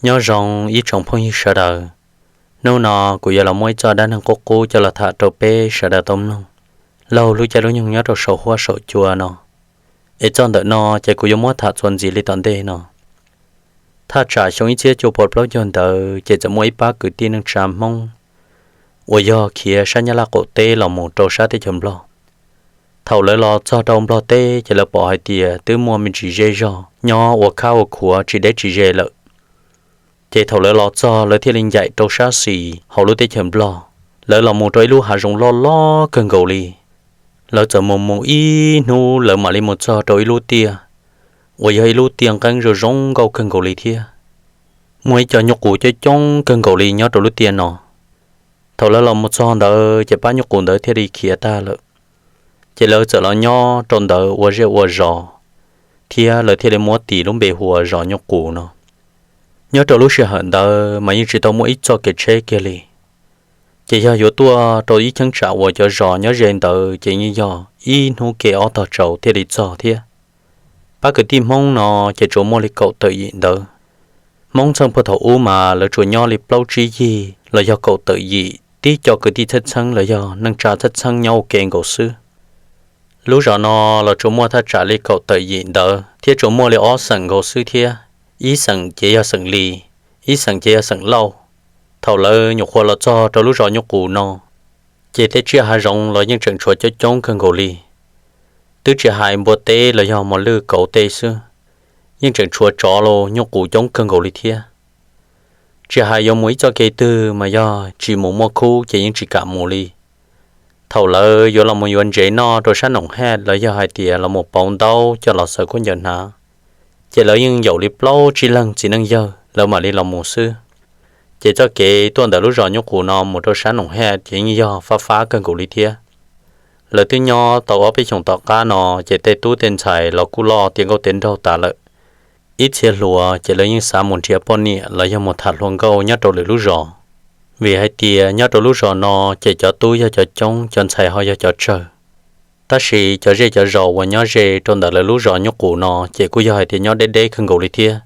Nyob zoo ib tsoom phooj ywg sawv daws. Hnub no kuv yuav los muab ib txoj dab neeg qub qub coj los tham rau peb sawv daws tau mloog laug lub caij lub nyoog nyob rau saum huab saum cua no. Es txoj ntawm no ces kuv yuav muab tham txuas ntxiv li tom ntej no. Thaj tsam xyoo ib txhiab cuaj pua plaub caug ntawd ces txawm muaj ib pab kwv tij neej tsa Hmoob uas yog khiav sab Nyab Laj qaum teb los mus rau sab teb chaws Nplog. Thaum lawv los txog rau Nplog teb ces lawv pom hais tias twb muaj me ntsis zej zog nyob ua khab ua khuav tsis deb tsis ze lawm. Ces thaum lawv los txog lawv thiaj li ncaim rau sab xis hauv lub teb chaws Nplog. Lawv los mus rau ib lub hav zoov loj loj kawg nkaus li. Lawv txawm mus mus ib hnub lawv mam li mus txog rau ib lub tiaj uas yog ib lub tiaj nqeeb zoo zoo nkauj kawg nkaus li thiab. Muaj ib co nyuj qus coob coob kawg nkaus li nyob rau lub tiaj no. Thaum lawv los mus txog ntawd ces pab nyuj qus ntawd thiaj li khiav tag lawm. Ces lawv txawm los nyob rau ntawd ua zej ua zos, thiab lawv thiaj li muab tis lub npe hu ua zos nyuj qus no. Nyob rau lub sij hawm ntawd mas yeej tsis tau muaj ib txoj kev tsheb kiag li. Ces yog yuav tuaj rau ib cheeb tsam uas cov zos nyob ze ntawd ces yeej yog ib hnub ke ob tog tsaus thiaj li txog thiab. Pab kwv tij Hmoob no ces tsuas muaj li kaum tawm yim ntawd. Hmoob txheej puag thaum ub mas lawv tsuas nyob li plaub tsib yig los yog kaum tawm yim, tib co kwv tij txheeb txheeb los yog neej tsa txheeb txheeb nyob ua ke nkaus xwb. Lub zos no los tsuas muaj thaj tsam li kaum tawm yim ntawd thiab tsuas muaj li ob xeem nkaus xwb thiab. Ib xeem ces yog xeem Lis, ib xeem ces yog xeem Lauj. Thaum lawv nyuam qhuav los txog rau lub zos nyuj qus no, ces tej tsiaj hav zoov los yeej tseem tshuav coob coob kawg nkaus li. Twb tsis hais npua teb los yog mos lwj kauv tej xwb, yeej tseem tshuav tsov los nyuj qus coob kawg nkaus li thiab. Tsis hais yuav mus ib txoj kev twg mas yog tsis mus muaj khub ces yeej tsis kam mus li. Thaum lawv yuav los mus yuav ntsev noj rau sab Noom Hej los yog hais tias los mus pauv ntaub coj los xaws khaub ncaws hnav, ces lawv yeej yaum li plaub tsib leeg txiv neej yawg lawv mam li los mus xwb. Ces txoj kev tuaj ntawm lub zos nyuj qus no mus rau sab Noom Hej ces yeej yog fab fab kawg nkaus li thiab. Lawv twb nyob tau ob peb xyoos tom qab no, ces tej tub tej ntxhais los kuj loj tiav nkauj tiav nraug tas lawm. Ib txhia hluas ces lawv yeej xav mus nrhiav poj niam los yog mus tham hluas nkauj nyob rau lwm lub zos, vim hais tias nyob rau lub zos no ces cov tub yog cov coob, cov ntxhais ho yog cov tsawg. Tab sis cov zej cov zos uas nyob ze rau ntawm lawv lub zos nyuj qus no ces kuj yog hais tias nyob deb deb kawg nkaus li thiab.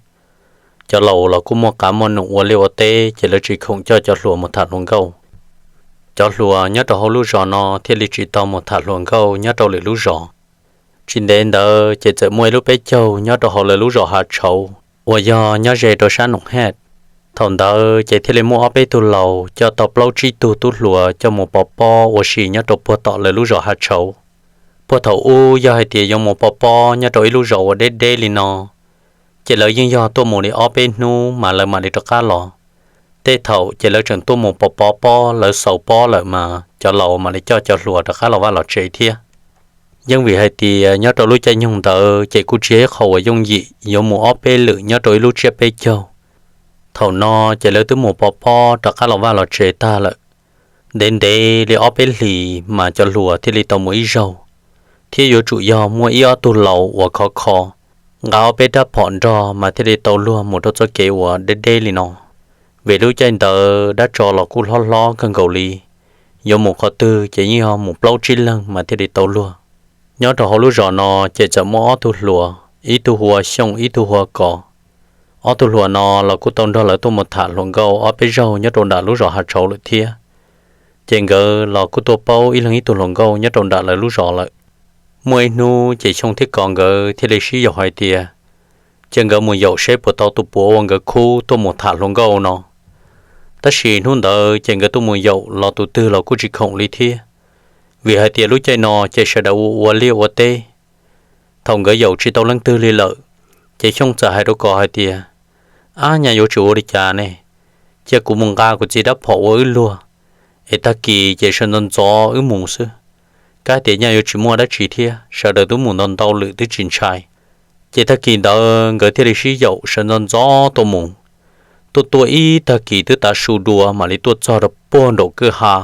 Cov laus los kuj muaj qav muaj num ua liaj ua teb ces lawv tsis khoom coj cov hluas mus tham hluas nkauj. Cov hluas nyob rau hauv lub zos no thiaj li tsis tau mus tham hluas nkauj nyob rau lwm lub zos. Tsis ntev ntawd ces txawm muaj ib lub peb caug nyob rau hauv lawv lub zos Hav Tshauv uas yog nyob ze rau sab Noom Hej. Thaum ntawd ces thiaj li muaj ob peb tug laus coj tau plaub tsib tug tub hluas coj mus pov pob ua si nyob rau puag tom lawv lub zos Hav Tshauv. Puag thaum ub yog hais tias yuav mus pov pob nyob rau ib lub zos uas deb deb li no, ces lawv yeej yog tuaj mus li ob peb hnub mas lawv mam li rov qab los. Tej thaum ces lawv tseem tuaj mus pov pov pob, lawv xaus pob lawm mas cov laus mam li coj cov hluas rov qab los vaj los tsev thiab. Yeej vim hais tias nyob rau lub caij nyoog ntawd ces kuj tsis yog ib qho uas yooj yim yuav mus ob peb lwm nyob rau ib lub tsiab peb caug. Thaum no ces lawv twb mus pov pob rov qab los vaj los tsev tag lawm. Ntev ntev li ob peb hlis mas cov hluas thiaj li tau mus ib zaug, thiab yuav tsum yog muaj ib ob tug laus uas khov kho nqa ob peb rab phom nrog mas thiaj li tau luag mus rau txoj kev uas deb deb li no. Vim lub caij ntawd dab tsov los kuj hlob hlob kawg nkaus li, yuav mus qhov twg ces yeej yog mus plaub tsib leeg mas thiaj li tau luag. Nyob rau hauv lub zos no ces txawm muaj ob tug hluas, ib tug hu ua Xyooj ib tug hu ua Kos. Ob tug hluas no los kuj tau nrog lawv tuaj mus tham hluas nkauj ob peb zaug nyob rau nram lub zos Hav Tshauv lawm thiab. Ces nkawd los kuj tuaj paub ib leeg ib tug hluas nkauj nyob rau nram lawv lub zos lawm. Muaj ib hnub ces Xyooj thiab Kos nkawd thiaj li sib yaum hais tias cia nkawd mus yaum seb puas tau tus puav uas nkawd khub tuaj mus tham hluas nkauj no. Tab sis hnub ntawd ces nkawd tuaj mus yaum los tus twg los kuj tsis khoom li thiab, vim hais tias lub caij no ces sawv daws ua ua liaj ua teb. Thaum nkawd yaum tsis tau leej twg li lawm, ces Xyooj txawm hais rau Kos hais tias, Ab, nyaj yuav tsum ua li cas ne? Cia kuv mus nqa kuv txiv rab phom ua wb luag, es tag kis ces sawv ntxov ntxov wb mus xwb. Kab tias nyaj yuav tsis muaj dab tsi thiab, sawv daws twb mus ntau ntau lwm twb tsis ntshai. Ces tag kis ntawd nkawd thiaj li sib yaum sawv ntxov ntxov tuaj mus. Tuaj tuaj ib tag kis twb tav su dua mam li tuaj txog rau puag nraum kwj ha.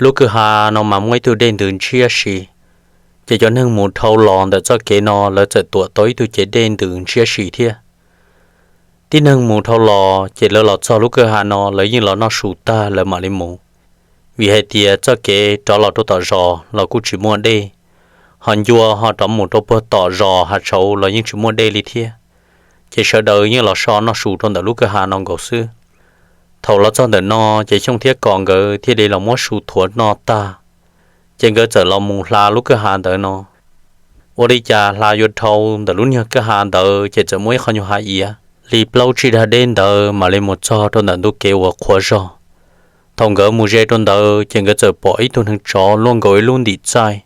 Lub kwj ha no mas muaj ib tug dej ntws ntshiab si, ces cov neeg mus dhau los ntawm txoj kev no lawv txawm tuam tau ib tug cev dej ntws ntshiab si thiab. Tib neeg mus dhau los ces lawv los txog lub kwj ha no lawv yeej los noj su tag lawv mam li mus, vim hais tias txoj kev rov los rau tom zos los kuj tsis muaj dej, ho ncua ho rov mus rau puag tom zos Hav Tshauv los yeej tsis muaj dej li thiab. Ces sawv daws yeej los so noj su rau ntawm lub kwj ha no nkaus xwb. Thaum los txog ntawm no ces Xyooj thiab Kos nkawd thiaj li los muab su thuav noj tag, ces nkawd txawm los mus hla lub kwj ha ntawd no. Ua li cas hla yuav dhau ntawm lub niag kwj ha ntawd ces txawm muaj ib qho nyuag hav iav li plaub tsib dag deb ntawd mam li mus txog rau ntawm ntu kev uas qhuav zog. Thaum nkawd mus ze rau ntawd ces nkawd txawm pom ib tug neev tsov luaj nkaus ib lub ntim txaij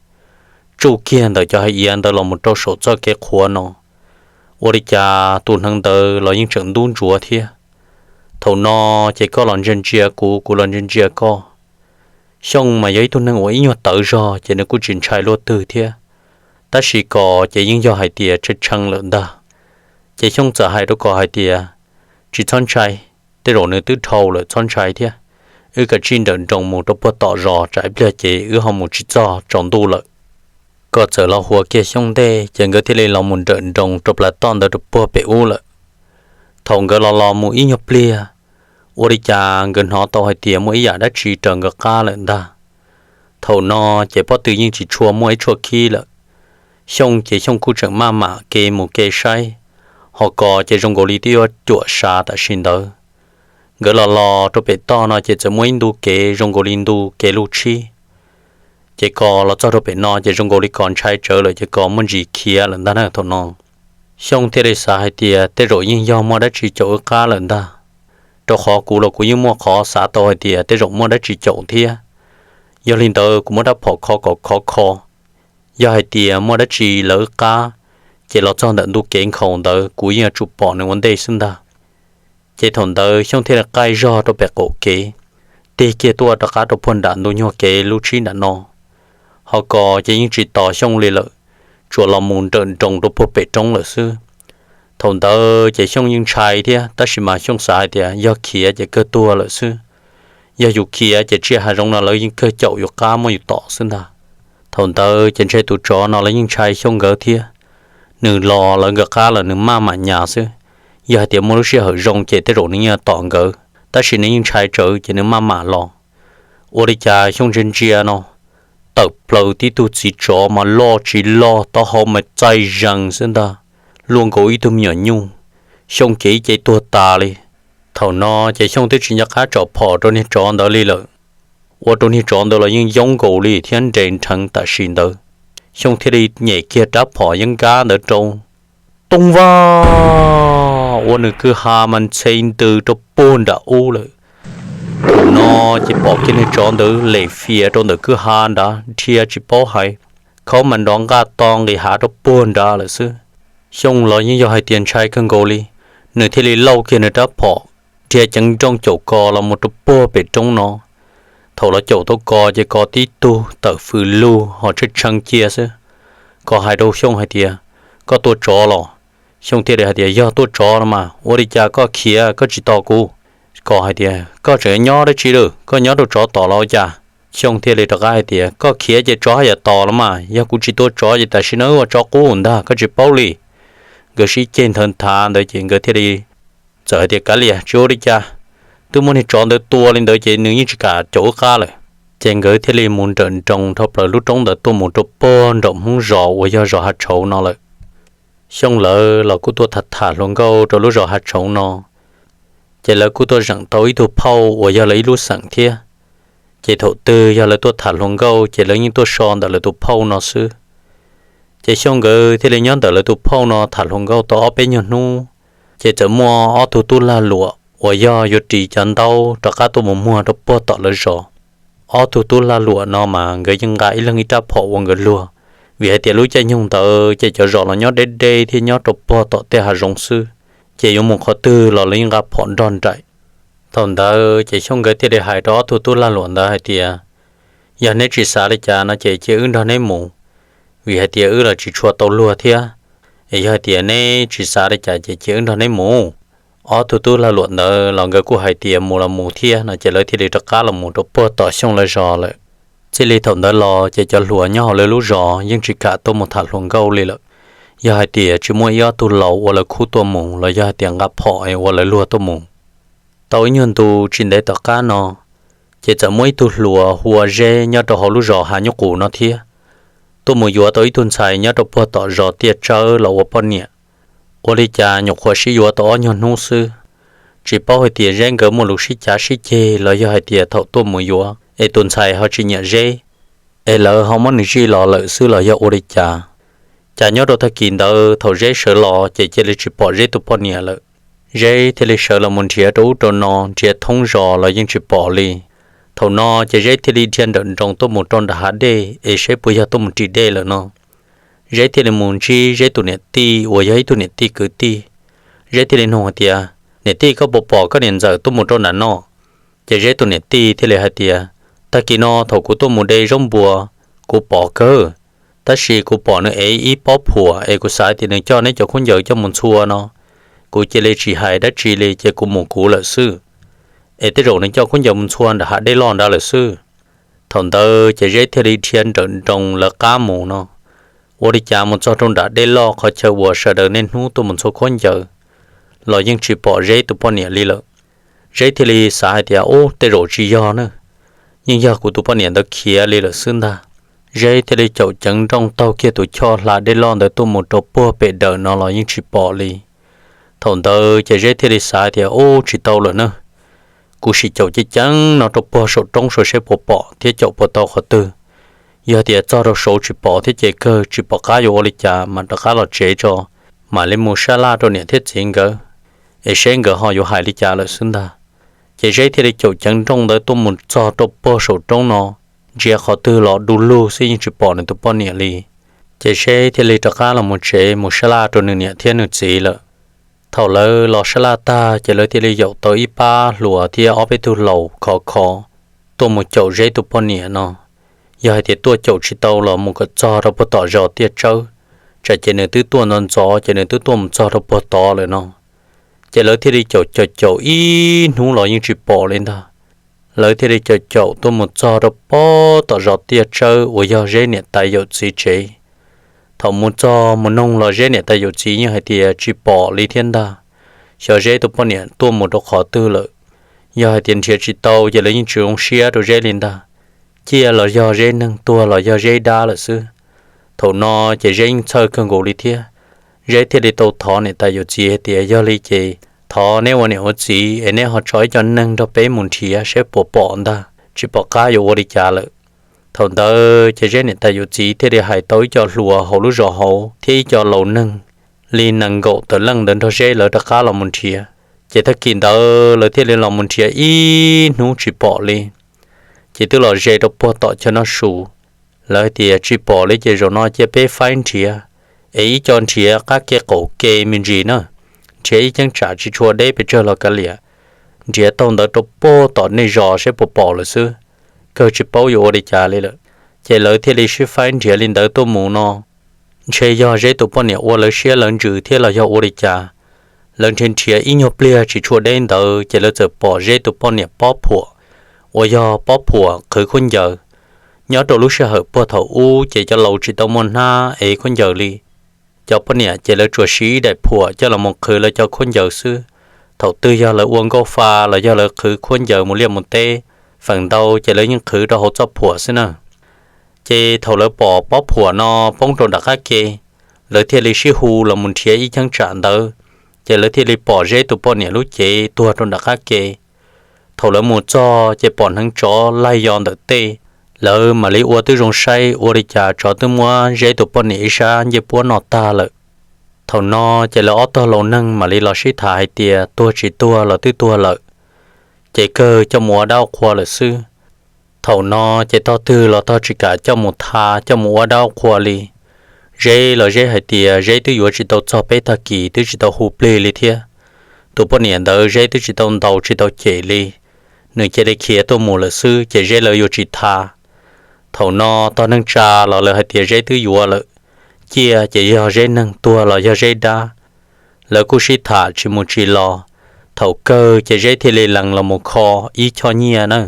tsuj kiag ntawm cov hav iav ntawd los mus rau saum txoj kev qhuav no. Ua li cas tus neev ntawd los yeej tseem ntub ntsuav thiab. Thaum no ces koj los ntsia ntsia kuv, kuv los ntsia ntsia koj. Xyooj mas yog ib tug neeg uas ib nyuag tawv zog ces nws kuj tsis ntshai luaj twg thiab, tab sis Kos ces yeej yog hais tias tshee tshee lawm ntag. Ces Xyooj txawm hais rau Kos hais tias, tsis txhob ntshai, tej zaum nws twb dhau lawm, txhob ntshai thiab. Wb kav tsij nrawm nroos mus rau puag tom zos, tsam ib pliag ces wb ho mus tsis txog tsaus ntuj lawm. Kos txawm los huas kiag Xyooj ntej ces nkawd thiaj li los mus nrawm nroos rau plaws toj ntawd rau puag pem ub lawm. Thaum nkawd los los mus ib nyuag pliag, ua li cas nkawd hnov tau hais tias muaj ib yam dab tsi raws nkawd qab lawm ntag. Thaum no ces pob tw yeej tsis tshua muaj ib tshuaj khib lawm. Xyooj ces Xyooj kuj tseem maj mam ke mus ke saib, ho Kos ces zoo nkaus li twb yuav cuam sav tam sim ntawd. Nkawd los los rau pem toj no ces txawm muaj ib ntu kev zoo nkaus li ntu kev luj tshib. Ces Kos los txog rau pem no ces zoo nkaus li Kos ntshai tsawv lawm ces Kos muaj ntsis khiav lawm ntag na thaum no. Xyooj thiaj li xav hais tias tej zaum yeej yog muaj dab tsi caum wb qab lawm ntag, rau qhov kuv los kuv yeej muaj qhov xav tau hais tias tej zaum muaj dab tsi caum thiab. Yog li ntawd kuv muab rab phom kho kom khov kho, yog hais tias muaj dab tsi lawv wb qab, ces los txog ntawm ntu kev nkhaus ntawd kuv yeej yuav tsum pom nws ua ntej xwb ntag. Ces thaum ntawd Xyooj thiaj li qaij zog rau pem qaum kev, tig kiag tuaj rov qab rau puag nram ntu nyuag kev lub tshib nram no. Ho Kos ces yeej tsis tos Xyooj li lawm, tsuas los mus nrawm nroos rau puag pem roob lawm xwb. Thaum ntawd ces Xyooj yeej ntshai thiab, tab sis mas Xyooj xav hais tias yog khiav ces kawg tuag lawm xwb. Yog yus khiav ces tsiaj hav zoov no lawv yeej kawg caum yus qab muab yus tom xwb ntag. Thaum ntawd ces ntshe tus tsov no los yeej ntshai Xyooj nkawd thiab, nws los lawv nkawd qab los nws maj mam nyas xwb. Yog hais tias muaj lub sij hawm zoo ces tej zaum nws yeej tom nkawd, tab sis nws yeej ntshai tsawv ces nws maj mam los. Ua li cas Xyooj ntsia ntsia no, tawm plaws tib tug txiv tsov mas loj tsis loj, taub hau mas txaij zees xwb ntag, luaj nkaus ib tug me nyuam nyuj. Xyooj ces ib ce tuag tas li. Thaum no ces Xyooj twb tsis nco qab tsom phom rau niag tsov ntawd li lawm, ua rau niag tsov ntawd los yeej yoob nkaus li thiab nres nrheev tam sim ntawd. Xyooj thiaj li nyem kiag rab phom yeeb nkab ntawd rau, tooj vaj, ua nws kwj ha mas ntxhe ntws rau puag nram ub lawm. Thaum no ces pom kiag niag tsov ntawd lem fias rau ntawm kwj ha nrad dhia tsis paub hais, khaub mas nrov nqaj to nqis hav rau puag nrad lawm xwb. Xyooj los yeej yog hais tias ntshai kawg nkaus li, nws thiaj li lauj kiag nws rab phom, dhia ceev nrooj caum Kos los mus rau puag pem roob no. Thaum los caum tau Kos ces Kos tib tug tawm fws lug ho tshee tshee cia xwb. Kos hais rau Xyooj hais tias, koj tua tsov los? Xyooj thiaj li hais tias, yog, tua tsov los mas, ua li cas koj khiav koj tsis tos kuv? Kos hais tias, koj tseem nyob dab tsi lawm, koj nyob rau tsov tom los ua cas? Xyooj thiaj li rov qab hais tias, koj khiav ces tsov haj yam tos los mas, yog kuv tsis tua tsov ces tam sim no wb ua tsov qub ntag, koj tsis paub li. Nkawd sib ceg nthawv nthav ntawd ces nkawd thiaj li txawm hais tias, kav liam, tsis ua li cas, twb muab niag tsov ntawd tua li ntawd ces nws yeej tsis kam caum wb qab lawm. Ces nkawd thiaj li mus nrawm nroos dhau plaws lub roob ntawd tuaj mus rau puag nraum Hmoob zos uas yog zos Hav Tshauv no lawm. Xyooj lawv los kuj tuaj tham tham hluas nkauj rau lub zos Hav Tshauv no, ces lawv kuj tuaj zeem tau ib tug phauj uas yog lawv ib lub xeem thiab. Ces thaum twg yog lawv tuaj tham hluas nkauj ces lawv yeej tuaj so ntawm lawv tus phauj no xwb. Ces Xyooj nkawd thiaj li nyob ntawm lawv tus phauj no tham hluas nkauj tau ob peb nyuag hnub, ces txawm muaj ob tug tub lag luam uas yog yuav ris cov ntaub rov qab tuaj mus muag rau puag tom lawv zos. Ob tug tub lag luam no mas nkawd yeej nqa ib leeg ib rab phom ua nkawd luag, vim hais tias lub caij nyoog ntawd ces cov zos los nyob deb deb thiab nyob rau puag tom tej hav zoov xwb, ces yuav mus qhov twg los lawv yeej nqa phom nrog nraim. Thaum ntawd ces Xyooj nkawd thiaj li hais rau ob tug tub lag luam ntawd hais tias, yog neb tsis xav li cas no ces cia wb nrog neb mus, vim hais tias wb los tsis tshua tau luag thiab. Es yog hais tias neb tsis xav li cas ces cia wb nrog neb mus. Ob tug tub lag luam ntawd los nkawd kuj hais tias mus los mus thiab no ces lawv thiaj li rov qab los mus rau puag tom Xyooj lawv zos lawm. Txij li thaum ntawd los ces cov hluas nyob hauv lawv lub zos yeej tsis kam tuaj mus tham hluas nkauj li lawm. Yog hais tias tsis muaj ib ob tug laus ua lawv khub tuaj mus los yog hais tias nqa phom es ua lawv luag tuaj mus. Tau ib nyuag ntu tsis ntev tom qab no, ces txawm muaj ib tug hluas hu ua Zeb nyob rau hauv lub zos Hav Nyuj Qus no thiab, tuaj mus yuav tau ib tug ntxhais nyob rau puag tom zos Tiaj Tsawb los ua poj niam. Ua li cas nyuam qhuav sib yuav tau ob nyuag hnub xwb, tsis paub hais tias Zeb nkawd muaj lus sib cav sib ceg los yog hais tias thaum tuaj mus yuav es tus ntxhais ho tsis nyiam Zeb, es lawv ho muab nws zij los lawm xwb los yog ua li cas. Cas nyob rau tag kis ntawd thaum Zeb sawv los ces cia li tsis pom Zeb tus poj niam lawm. Zeb thiaj li sawv los mus nrhiav rau ub rau no, nrhiav thoob zos los yeej tsis pom li. Thaum no ces Zeb thiaj li dhia nrawm nroos tuaj mus rau nram hav dej es saib puas yog tuaj mus ris dej lawm no. Zeb thiaj li mus ntsib Zeb tus niam tij uas yog ib tug niam tij kwv tij. Zeb thiaj li nug hais tias, Niam tij, koj puas pom koj niam ntxawm tuaj mus rau nram no? Ces Zeb tus niam tij thiaj li hais tias, Tag kis no thaum kuv tuaj mus de zaub npua, kuv pom kawg, tab sis kuv pom nws ev ib pob phuam es kuv xav tias nws coj neb cov khaub ncaws coj mus ntxhua no, kuv cia li tsis hais dab tsi li ces kuv mus kuv lawm xwb. Es tej zaum nws coj khaub ncaws mus ntxhua nram hav dej loj nrad lawm xwb. Thaum ntawd ces Zeb thiaj li dhia nrawm nroos lawv qab mus no. Ua li cas mus txog rau nram dej loj qhov chaw uas sawv daws niaj hnub tuaj mus ntxhua khaub ncaws los yeej tsis pom Zeb tus poj niam li lawm. Zeb thiaj li xav hais tias, Ub, tej zaum tsis yog na, yeej yog kuv tus poj niam ntawd khiav li lawm xwb ntag. Zeb thiaj li caum ceev nrooj taug kiag tus choj hla dej loj ntawd tuaj mus rau puag pem dawm no los yeej tsis pom li. Thaum ntawd ces Zeb thiaj li xav tias, Ub, tsis tau lawm na, kuv sim caum ceev ceev no rau puag saum roob saib puas pom thiab caum puas tau qhov twg. Yog tias txog rau saud tsis pom thiab ces kawg tsis pom qab yuav ua li cas mas rov qab los tsev tso, mam li mus sab laj rau niam thiab txiv nkawd, es seb nkawd ho yuav hais li cas lawm xwb ntag. Ces Zeb thiaj li caum ceev nrooj ntawd tuaj mus txog rau puag saum roob no, ntsia qhov twg los du lug xwb yeej tsis pom nws tus poj niam li. Ces Zeb thiaj li rov qab los mus tsev mus sab laj rau nws niam thiab nws txiv lawm. Thaum lawv los sab laj tag ces lawv thiaj li yaum tau ib pab hluas thiab ob peb tug laus khov kho tuaj mus caum Zeb tus poj niam no. Yog hais tias tuaj caum tsis tau los mus kom txog rau puag tom zos Tiaj Tsawb, tsam ces nws twb tuaj ntxov ntxov ces nws twb tuaj mus txog rau puag tod lawm no. Ces lawv thiaj li caum caum caum ib hnub los yeej tsis pom li ntag. Lawv thiaj li caum caum tuaj mus txog rau puag tom zos Tiaj Tsawb uas yog Zeb niam tais yawm txiv tsev. Thaum mus txog mus noog los Zeb niam tais yawm txiv yeej hais tias tsis pom li thiab ntag, xyov Zeb tus poj niam tuaj mus rau qhov twg lawm. Yog hais tias nrhiav tsis tau ces lawv yeej tsis zoo siab rau Zeb li ntag, ciaj los yog Zeb neeg, tuag los yog Zeb dab lawm xwb. Thaum no ces Zeb yeej txhawj kawg nkaus li thiab. Zeb thiaj li tau thov niam tais yawm txiv hais tias, Yog li ces thov neb ua niam ua txiv es neb ho tso ib co neeg nrog peb mus nrhiav saib puas pom ntag, tsis pom qab yuav ua li cas lawm. Thaum ntawd ces Zeb niam tais yawm txiv thiaj li hais tau ib co hluas hauv lub zos hauv thiab ib co laus neeg li nees nkaum tawm leej ntawd nrog Zeb lawv rov qab los mus nrhiav. Ces tag kis ntawd lawv thiaj li los mus nrhiav ib hnub tsis pom li. Ces twb los ze rau puag tom chaw noj su, lawv hais tias tsis pom li ces zaum no cia peb faib nrhiav, es ib co nrhiav qab ke qaum ke me ntsis na, nrhiav ib cheeb tsam tsis tshua deb pes tsawg los kav liam, nrhiav taug ntawd rau puag tom nej zos saib puas pom lawm xwb, kawg tsis paub yuav ua li cas li lawm. Ces lawv thiaj li sib faib nrhiav li ntawd tuaj mus no. Ntshe yog Zeb tus poj niam ua lawv siab lawv ntsws thiab los yog ua li cas, lawv nrhiav nrhiav ib nyuag pliag tsis tshua deb ntawd ces lawv txawm pom Zeb tus poj niam pob phuam, uas yog pob phuam qhwv khaub ncaws. Nyob rau lub sij hawm puag thaum ub ces cov laus tsis tau muaj hnab ev khaub ncaws li. Cov poj niam ces lawv tsuas siv ib daim phuam coj los mus qhwv lawv cov khaub ncaws xwb. Thaum twg yog lawv ua nkauj fa los yog lawv qhwv khaub ncaws mus liaj mus teb, feem ntau ces lawv yeej qhwv rau hauv txoj phuam xwb na. Ces thaum lawv pom pob phuam no poob rau nram qab ke, lawv thiaj li sib hu los mus nrhiav ib cheeb tsam ntawd, ces lawv thiaj li pom Zeb tus poj niam lub cev tuag rau nram qab ke. Thaum lawv mus txog ces pom hneev tsov laig yos ntawm tej, lawv mam li ua tib zoo saib ua li cas tsov twb muab Zeb tus poj niam ib sab ncej puab noj tag lawm. Thaum no ces lawv ob tog laus neeg mam li los sib tham hais tias tuag tsis tuag los twb tuag lawm, ces kawg coj mus ua dab ua qhua lawm xwb. Thaum no ces tog twg los tog tsis kam coj mus tha coj mus ua dab ua qhua li. Zeb los Zeb hais tias Zeb twb yuav tsis tau txog peb tag kis twb tsis tau hu plig li thiab. Tus poj niam ntawd Zeb twb tsis tau ntaus tsis tau cem li, nws cia li khiav tuaj mus lawm xwb ces Zeb lawv yuav tsis tha. Thaum no tog neej tsa los lawv hais tias Zeb twb yuav lawm, ciaj ces yog Zeb neeg, tuag los yog Zeb dab. Lawv kuj sib tham tsis mus tsis los. Thaum kawg ces Zeb thiaj li lees los mus kho ib choj nyiaj na,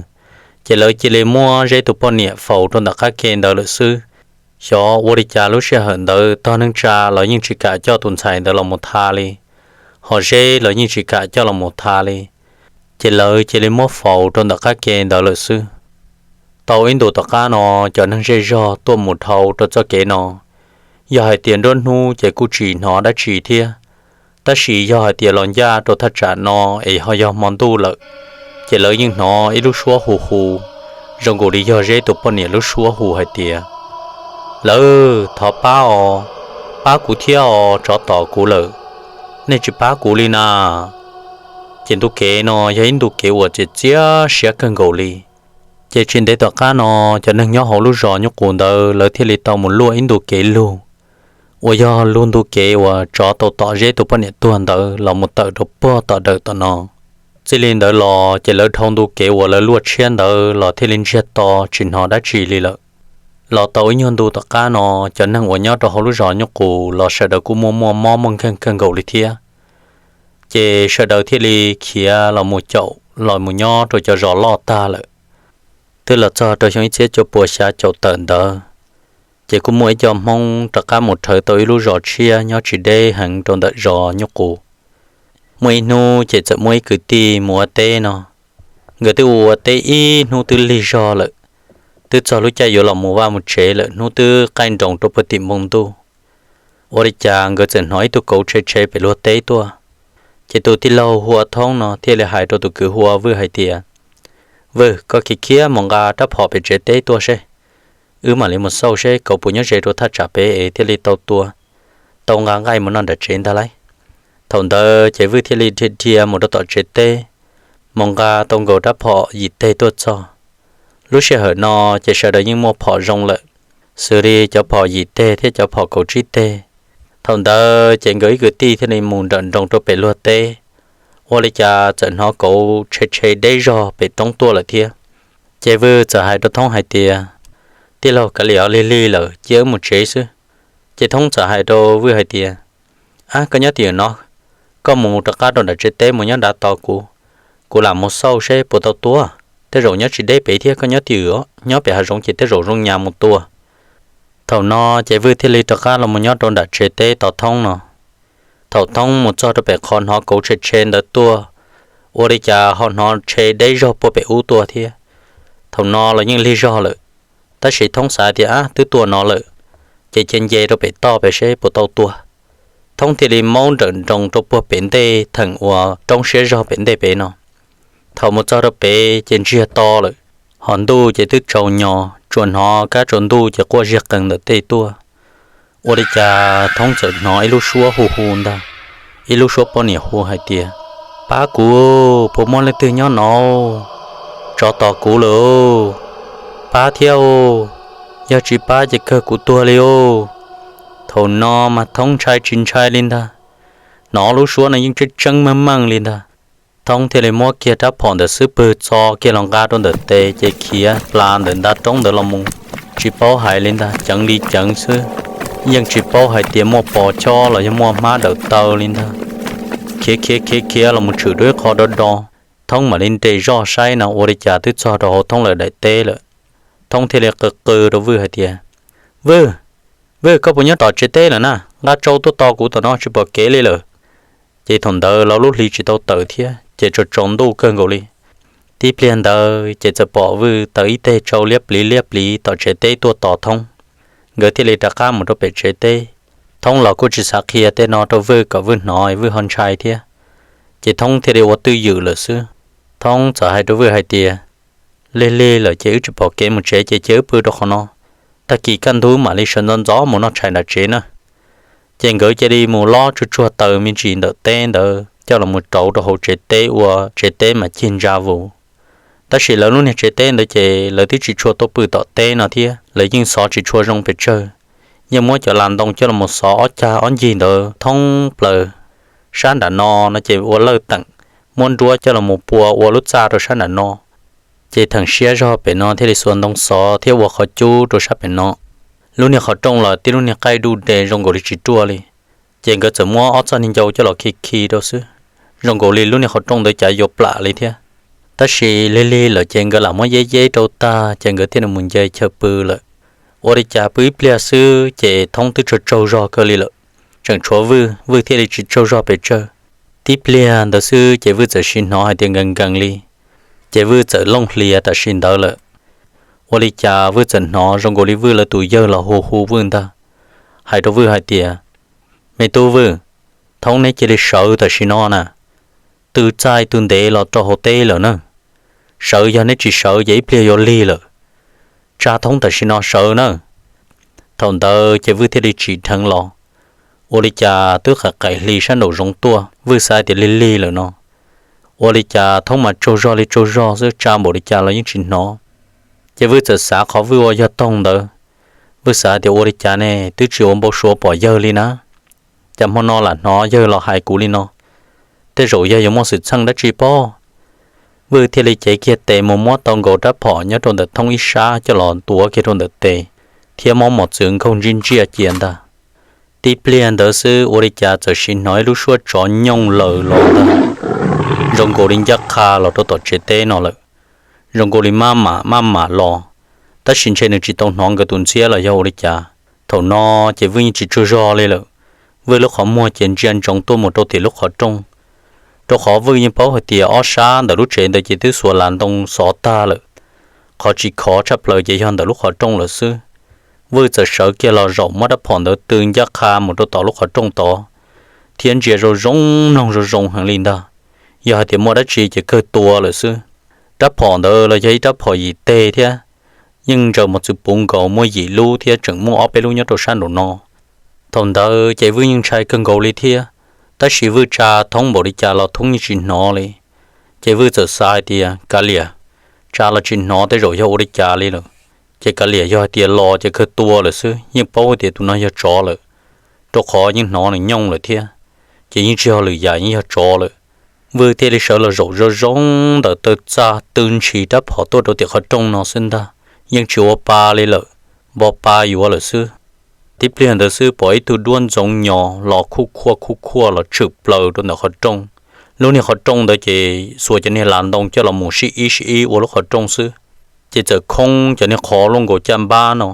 ces lawv cia li muab Zeb tus poj niam faus rau ntawm qab ke ntawd lawm xwb. Xyov ua li cas lub sij hawm ntawd tog neej tsa los yeej tsis kam coj tus ntxhais ntawd los mus tha li, ho Zeb los yeej tsis kam coj los mus tha li, ces lawv cia li muab faus rau ntawm qab ke ntawd lawm xwb. Tau ib ntus tom qab no, cov neeg zej zog tuaj mus dhau rau txoj kev no, yog hais tias nruab hnub ces kuj tsis hnov dab tsi thiab, Tab sis yog hais tias los ncaj rau thaj tsam no es ho yog hmo ntuj lawm, ces lawv yeej hnov ib lub suab hu hu, zoo nkaus li yog Zeb tus poj niam lub suab hu hais tias, Lawv, thov pab os, pab kuv thiab os, tsov tom kuv lawm, nej tsis pab kuv li na. Ces ntu kev no yog ib ntu kev uas txias txiab siab kawg nkaus li. Ces tsis ntev tom qab no, cov neeg nyob hauv lub zos Nyuj Qus ntawd lawv thiaj li tau mus luaj ib ntu kev lug, uas yog lug ntu kev uas tsov tau tom Zeb tus poj niam tuag ntawd los mus tawm rau puag tom dawm tom no. Txij li ntawd los ces lawv dhau ntu kev uas lawv luaj tshiab ntawd los thiaj li ntsiag to tsis hnov dab tsi li lawm. Los tau ib nyuag ntu tom qab no, cov neeg uas nyob rau hauv lub zos Nyuj Qus los sawv daws kuj muaj muaj mob muaj nkeeg kawg nkaus li thiab. Ces sawv daws thiaj li khiav los mus caum los mus nyob rau cov zos loj tag lawm. Twb los txog rau xyoo ib txhiab cuaj puas xya caum tawm ntawd, ces kuj muaj ib co Hmoob rov qab mus rhawv tau ib lub zos tshiab nyob tsis deb heev rau ntawm zos Nyuj Qus. Muaj ib hnub ces txawm muaj ib kwv tij mus ua teb no, nkawd twb ua ua teb ib hnub twb lig zog lawm, twb txog lub caij yuav los mus vaj mus tsev lawm, hnub twb qaij nroos rau puag tim npoo ntuj. Ua li cas nkawd txawm hnov ib tug kauv tshe tshe pem luag teb tuaj. Ces tus tij laug hu ua Thoob no thiaj li hais rau tus kwv hu ua Vwj hais tias, Vwj, koj khiav khiav mus nqa rab phom pem tsev teb tuaj seb, wb mam li mus xauj seb kauv puas nyob ze rau thaj tsam pem es thiaj li tau tua, tau nqa nqaij mus noj nram tsev ntag lauj. Thaum ntawd ces Vwj thiaj li dhia dhia mus rau tom tsev teb, mus nqa tau nkaus rab phom yim teg tuaj txog. Lub sij hawm no ces sawv daws yeej muaj phom zoo lawm, xws li cov phom yim teg thiab cov phom kauv tsib teg. Thaum ntawd ces nkawd ib kwv tij thiaj li mus nrawm nroos rau pem luag teb, ua li cas txawm hnov kauv tshe tshe deb zog pem roob tuaj lawm thiab. Ces Vwj txawm hais rau Thoob hais tias, Tij laug, kav liam, lig lig lawm, cia wb mus tsev xwb. Ces Thoob txawm hais rau Vwj hais tias, Ab, koj nyob twj no, koj mus rov qab rau nram tsev teb mus nyob nrad tos kuv, kuv lam mus xauj seb puas tau tua. Tej zaum nyob tsis deb pem thiab, koj nyob twj os, nyob pem hav zoov ces tej zaum zoo nyas mus tua. Thaum no ces Vwj thiaj li rov qab los mus nyob rau nram tsev teb tos Thoob no. Thaum Thoob mus txog rau pem qhov hnov kauv tshe tshe ntawd tuaj, ua li cas ho hnov tshe deb zog puag pem ub tuaj thiab. Thaum no los yeej lig zog lawm, tab sis Thoob xav tias, Ab, twb tuaj no lawm, ces cia nce rau pem toj pem seb puas tau tua. Thoob thiaj li maub nrawm nroos rau puag pem ntej theem uas roob siab zog pem ntej pem no. Thaum mus txog rau pem ces ntsiag to lawm, ho ntuj ces twb tsaus nyo, tsuas hnov kab tsaus ntuj ces quaj ziag qees ntawm tej tuaj. Ua li cas Thoob txawm hnov ib lub suab hu hu ntag, ib lub suab poj niam hu hais tias, Pab kuv, puas muaj leej twg nyob no? Tsov tos kuv lawm, pab thiab, yog tsis pab ces kawg kuv tuag li os. Thaum no mas Thoob ntshai tsis ntshai li ntag, hnov lub suab no yeej tseeb tseeb meej meej li ntag. Thoob thiaj li muab kiag rab phom ntawm xub pwg txo kiag los nqa rau ntawm tes ces khiav plas ntawm nta roob ntawd los mus, tsis paub hais li ntag, ceev li ceev xwb, yeej tsis paub hais tias muaj pos chob los yog muaj hmab dawm taw li ntag. Khiav khiav khiav khiav los mus tshwm rau ib qho do do, Thoob mam li nres zoj saib no ua li cas twb txog rau hauv Thoob lawv daim teb lawm. Thoob thiaj li qw qw rau Vwj hais tias, Vwj, Vwj, koj puas nyob tom tsev teb lawm na? Nqa tsau tuaj tos kuv tom no, tsis pom kev li lawm. Ces thaum ntawd los lub hli tsis tau tawm thiab ces tsaus tsaus ntuj kawg nkaus li. Tib pliag ntawd ces txawm pom Vwj taws ib teg tsau liab pliv liab pliv tom tsev teb tuaj tos Thoob. Nkawd thiaj li rov qab mus rau pem tsev teb. Thoob los kuj tsis xav qhia tej no rau Vwj kom Vwj hnov Vwj ho ntshai thiab, ces Thoob thiaj li ua twj ywm lawm xwb. Thoob txawm hais rau Vwj hais tias, Lig lig lawm ces wb tsis pom kev mus tsev ces cia wb pw rau qhov no, tag kis kaj ntug mam li sawv ntxov ntxov mus noj tshais nram tsev na. Ces nkawd cia li mus lob tsuag tsuag taws me ntsis ntawm teb ntawd coj los mus rauv rau hauv tsev teb ua tsev teb mas cig ntsa vus. Tab sis lawv lub niag tsev teb ntawd ces lawv twb tsis tshua tuaj pw tom teb no thiab, lawv yeej xov tsis tshua zoo pes tsawg. Yeej muab cov las ntoo coj los mus xov ob cag ob ncig ntawd thoob plaws. Sab nram no no ces ua lawj teem, muab nruab coj los mus pua ua lub txaj rau sab nram no. Ces theem siab zog pem no thiaj li xuas ntoo xov thiab ua qhov cub rau sab pem no. Lub niag qhov rooj los tib lub niag qaij duj de zoo nkaus li tsis ruaj li. Ces nkawd txawm muab ob txoj niag ncau coj los khi khi rau xwb, zoo nkaus li lub niag qhov rooj ntawd cav yuav plam li thiab. Tab sis lig lig lawm ces nkawd lam muab yeb yeb rau tag ces nkawd thiaj li mus nce chaw pw lawm. Ua li cas pw ib pliag xwb ces Thoob twb tsaug tsaug zog kawg li lawm, tseem tshuav Vwj, Vwj thiaj li tsis tsaug zog pes tsawg. Tib pliag ntawd xwb ces Vwj txawm sim hnov hais tias nkees nkees li, ces Vwj txawm looj hlias tam sim ntawd lawm. Ua li cas Vwj txawm hnov zoo nkaus li Vwj lawv tus yawg los hu hu Vwj ntag, hais rau Vwj hais tias, Me tub Vwj, Thoob, neb cia li sawv tam sim no na, tw txaij tw ntev los rau hauv teb lawm na. Sawv, yog neb tsis sawv ces ib pliag yuav lig lawm. Tsa Thoob tam sim no sawv na. Thaum ntawd ces Vwj thiaj li tsim dheev los. Ua li cas twb qaim qaim hli sab nraum zoov tuaj, Vwj xav tias lig lig lawm no. Ua li cas Thoob mas tsaug zog li tsaug zog xwb, tsa npaum li cas los yeej tsis hnov. Ces Vwj txawm xav qhov Vwj ua yog toog ntawd. Vwj xav tias ua li cas ne, twb tsis ua npau suav pom yawg li na. Cas hmo no lam hnov yawg los hais kuv li no, tej zaum yawg yuav muaj xwm txheej dab tsi pob. Vwj thiaj li cev kiag tes mus muab tau nkaus rab phom nyob rau ntawm Thoob ib sab coj los tuav kiag rau ntawm tes, thiab muab mos txwv nkaug ntsiab ntsiab cia ntag. Tib pliag ntawd xwb ua li cas txawm sim hnov ib lub suab tsov nyooj lawm los ntag, zoo nkaus li ncaj qha los rau tom tsev teb no lawm. Zoo nkaus li maj mam maj mam los, tab sis ntshe nws tsis tau hnov nkawd tus ntxhiab los yog ua li cas. Thaum no ces Vwj yeej tsis tsaug zog li lawm. Vwj lub qhov muag ces ntsia ntsoov tuaj mus rau tim lub qhov rooj, rau qhov Vwj yeej paub hais tias ob sab ntawm lub tsev ntawd ces twb xuas las ntoo xov tag lawm. Qhov tsis khov tshaj plaws ces yog ntawm lub qhov rooj lawm xwb. Vwj txawm sawv kiag los zaum muab rab phom ntawd tw ncaj qha mus rau tom lub qhov rooj tod, thiab ntsia zoo zoo, mloog zoo zoo heev li ntag. Yog hais tias muaj dab tsi ces kawg tua lawm xwb. Rab phom ntawd los yog ib rab phom yim teg thiab, yeej ntsaws mos txwv puv nkaus, muaj yim lub thiab tseem muaj ob peb lub nyob rau sab nraum no. Thaum ntawd ces Vwj yeej ntshai kawg nkaus li thiab, tab sis Vwj tsa Thoob npaum li cas los Thoob yeej tsis hnov li. Ces Vwj txawm xav hais tias kav liam, tsa los tsis hnov tej zaum yog ua li cas li lawm. Ces kav liam, yog hais tias los ces kawg tua lawm xwb, yeej paub hais tias tus no yog tsov lawm, rau qhov yeej hnov nws nyooj lawm thiab. Ces yeej tsis yog lwm yam, yeej yog tsov lawm. Vwj thiaj li sawv los zaum zoo zoo ntawm taw txaj, tw ntshis rab phom tuaj rau tim qhov rooj no xwb ntag, yeej tsis ua pa li lawm, npo pa yuav lawm xwb. Tib pliag ntawd xwb pom ib tug duab ntxoov nyos los khuj khuaj khuj khuaj los tshwm plaws rau ntawm qhov rooj. Lub niag qhov rooj ntawd ces xuas cov niag las ntoo coj los mus sib ib sib ib ua lub qhov rooj xwb, ces txawm khoob cov niag qhov luaj nkaus caj npab no,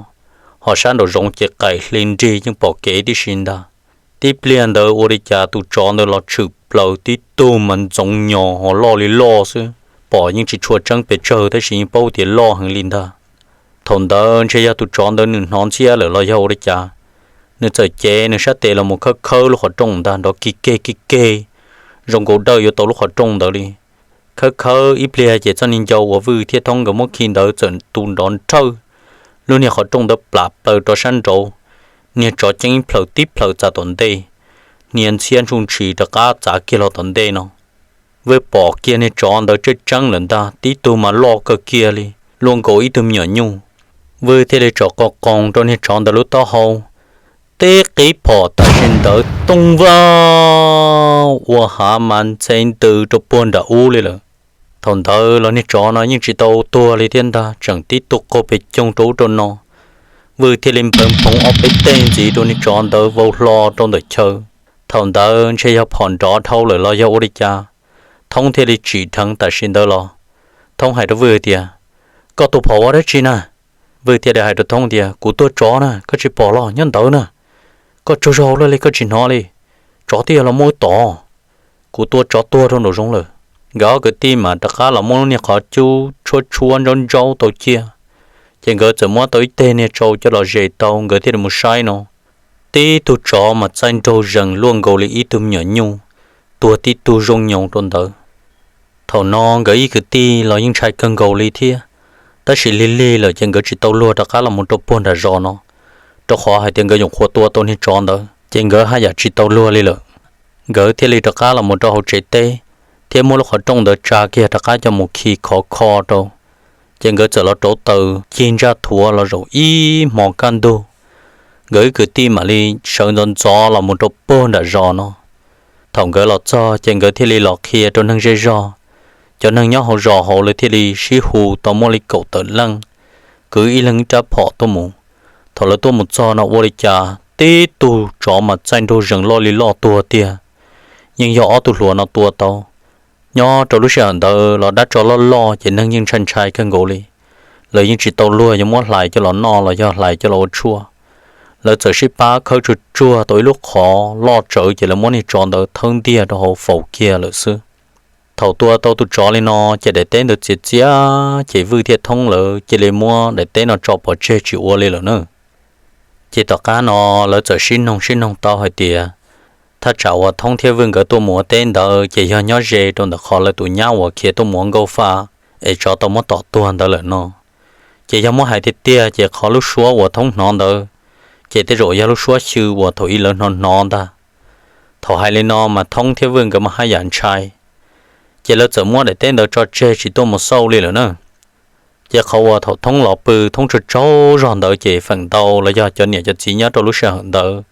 ho sab nraum zoov ces qaim hli nrig yeej pom kev tib si ntag. Tib pliag ntawd ua li cas tus tsov ntawd los tshwm plaws tib tug mas ntxoov nyos ho loj li loj xwb, pom yeej tsis tshua tseeb pes tsawg tab sis yeej paub tias loj heev li ntag. Thaum ntawd ntshe yog tus tsov ntawd nws hnov ntxhiab lawm los yog ua li cas, nws txawm cev nws sab tes los mus khawb khawb lub qhov rooj ntag, nrov kig keg kig keg, zoo nkaus dawj yuav tau lub qhov rooj ntawd li. Khawb khawb ib pliag ces txoj niag ncau uas Vwj thiab Thoob nkawd muab khi ntawd txawm tu nrov nrhawj, lub niag qhov rooj ntawd plam plaws rau sab nraud. Niag tsov ceeb plhaws tib plhaws txav tom ntej, hnia ntxhiab ntsuj ntshis rov qab txav kiag los tom ntej no. Vwj pom kiag niag tsov ntawd tseeb tseeb lawm ntag, tib tug mas loj kawg kiag li, luaj nkaus ib tug me nyuam nyuj. Vwj thiaj li tsom qo qoos rau niag tsov ntawd lub taub hau, tib qib phom tam sim ntawd tooj vab, ua hav mas ntxhe ntws rau puag nram ub li lawm. Thaum ntawd los niag tsov no yeej tsis tau tuag li thiab ntag, tseem tib tug qaug pes coog rau ub rau no. Vwj thiaj li npawv nphoo ob peb teg ntxiv rau niag tsov ntawd vau hlo rau ntawm chaw. Thaum ntawd ntshe yog phom nrov dhau lawm los yog ua li cas, Thoob thiaj li tsim dheev tam sim ntawd los. Thoob hais rau Vwj tias, koj tua phom ua dab tsi na? Vwj thiaj li hais rau Thoob tias, kuv tua tsov na, koj tsis pom los nyob ntawd na. Koj tsaug zog luaj li koj tsis hnov li, tsov twb yog los muaj wb tod. Kuv tua tsov tuag rau nraum zoov lawm. Nkawd ob kwv tij mas rov qab los muab lub niag qhov cub tshuab tshuab ntsaub ntsaub tau ciaj, ces nkawd txawm muab tau ib teg niag tsau coj los zes tau, nkawd thiaj li mus saib no, tib tug tsov mas txaij nraug zees luaj nkaus li ib tug me nyuam nyuj, tuag tib tug zoo nyoos rau ntawd. Thaum no nkawd ib kwv tij los yeej ntshai kawg nkaus li thiab, tab sis lig lig lawm ces nkawd tsis tau luag rov qab los mus rau puag nram zos no, rau qhov hais tias nkawd nyuam qhuav tua tau niag tsov ntawd ces nkawd haj yam tsis tau luag li lawm. Nkawd thiaj li rov qab los mus rau hauv tsev teb, thiab muab lub qhov rooj ntawd tsa kiag rov qab coj mus khi khov kho rau. Ces nkawd txawm los rauv taws cig ntsaj thuav los zaum ib hmo kaj ntug, nkawd ib kwv tij mam li sawv ntxov ntxov los mus rau puag nram zos no. Thaum nkawd los txog ces nkawd thiaj li los qhia rau neeg zej zog. Cov neeg nyob hauv zos hauv lawv thiaj li sib hu tau muaj li kaum tawm leej, kwv ib leeg ib rab phom tuaj mus. Thaum lawv tuaj mus txog no ua li cas tib tug tsov mas txaij nraug zees loj li loj tuag tiag, yeej yog ob tug hluas no tua tau. Nyob rau lub sij hawm ntawd los dab tsov loj loj ces neeg yeej ntshai ntshai kawg nkaus li. Lawv yeej tsis tau luag yuav muab hlais coj los noj los yog hlais coj los ua tshuaj. Lawv txawm sib pab khawb tsuag tsuag tau ib lub qhov loj tsawv ces lawv muab niag tsov ntawd thawb ntiag rau hauv faus kiag lawm xwb. Thaum tua tau tus tsov li no ces daim teb ntawd txias txias, ces Vwj thiab Thoob lawv cia li muab daim teb no tso pov tseg tsis ua li lawm na. Ces tom qab no lawv txawm sib noog sib noog tau hais tias, Thaj tsam uas Thoob thiab Vwj nkawd tuaj mus ua teb ntawd ces yog nyob ze rau ntawm qhov lawv tus nyab uas khiav tuaj mus ua nkauj faj es tsov tau muab tom tuag ntawd lawm no. Ces yog muab hais tiag tiag ces qhov lub suab uas Thoob hnov ntawd ces tej zaum yog lub suab xyw uas thaum ub lawv hnov hnov ntag. Thaum hais li no mas Thoob thiab Vwj nkawd mas haj yam ntshai, ces lawv txawm muab daim teb ntawd tso tseg tsis tuaj mus xauj li lawm na. Ces qhov uas thaum Thoob los pw Thoob tsaug tsaug zog ntawd ces feem ntau los yog cov niam cov txiv nyob rau lub sij hawm ntawd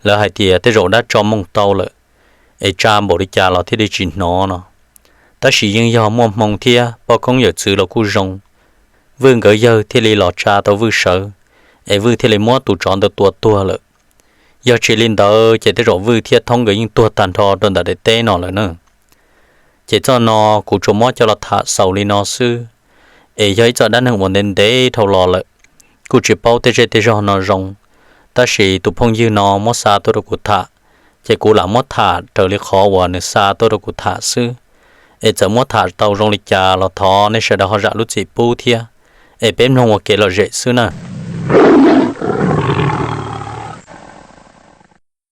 lawv hais tias tej zaum dab tso moo tau lawm, es tsa npaum li cas los thiaj li tsis hnov no. Tab sis yeej yog muaj hmoo thiab poj koob yawm txwv los kuj zoo, Vwj nkawd yawg thiaj li los tsa tau Vwj sawv, es Vwj thiaj li muab tus tsov ntawd tua tuag lawm. Yog tsis li ntawd ces tej zaum Vwj thiab Thoob nkawd yeej tuag tag nrho rau ntawm daim teb no lawm na. Ces txoj no kuv tsuas muab coj los tham xaus li no xwb, es yog ib txoj dab neeg uas ntev ntev dhau los lawm, kuj tsis paub tej zej tej zog no zoo, tab sis tus phooj ywg no muab xa tuaj rau kuv tham, ces kuv lam muab tham raws li qhov uas nws xa tuaj rau kuv tham xwb. Es txawm muab tham tau zoo li cas los thov nej sawv daws ho zam lub txim pub thiab, es peb mloog ua kev lom zem xwb na.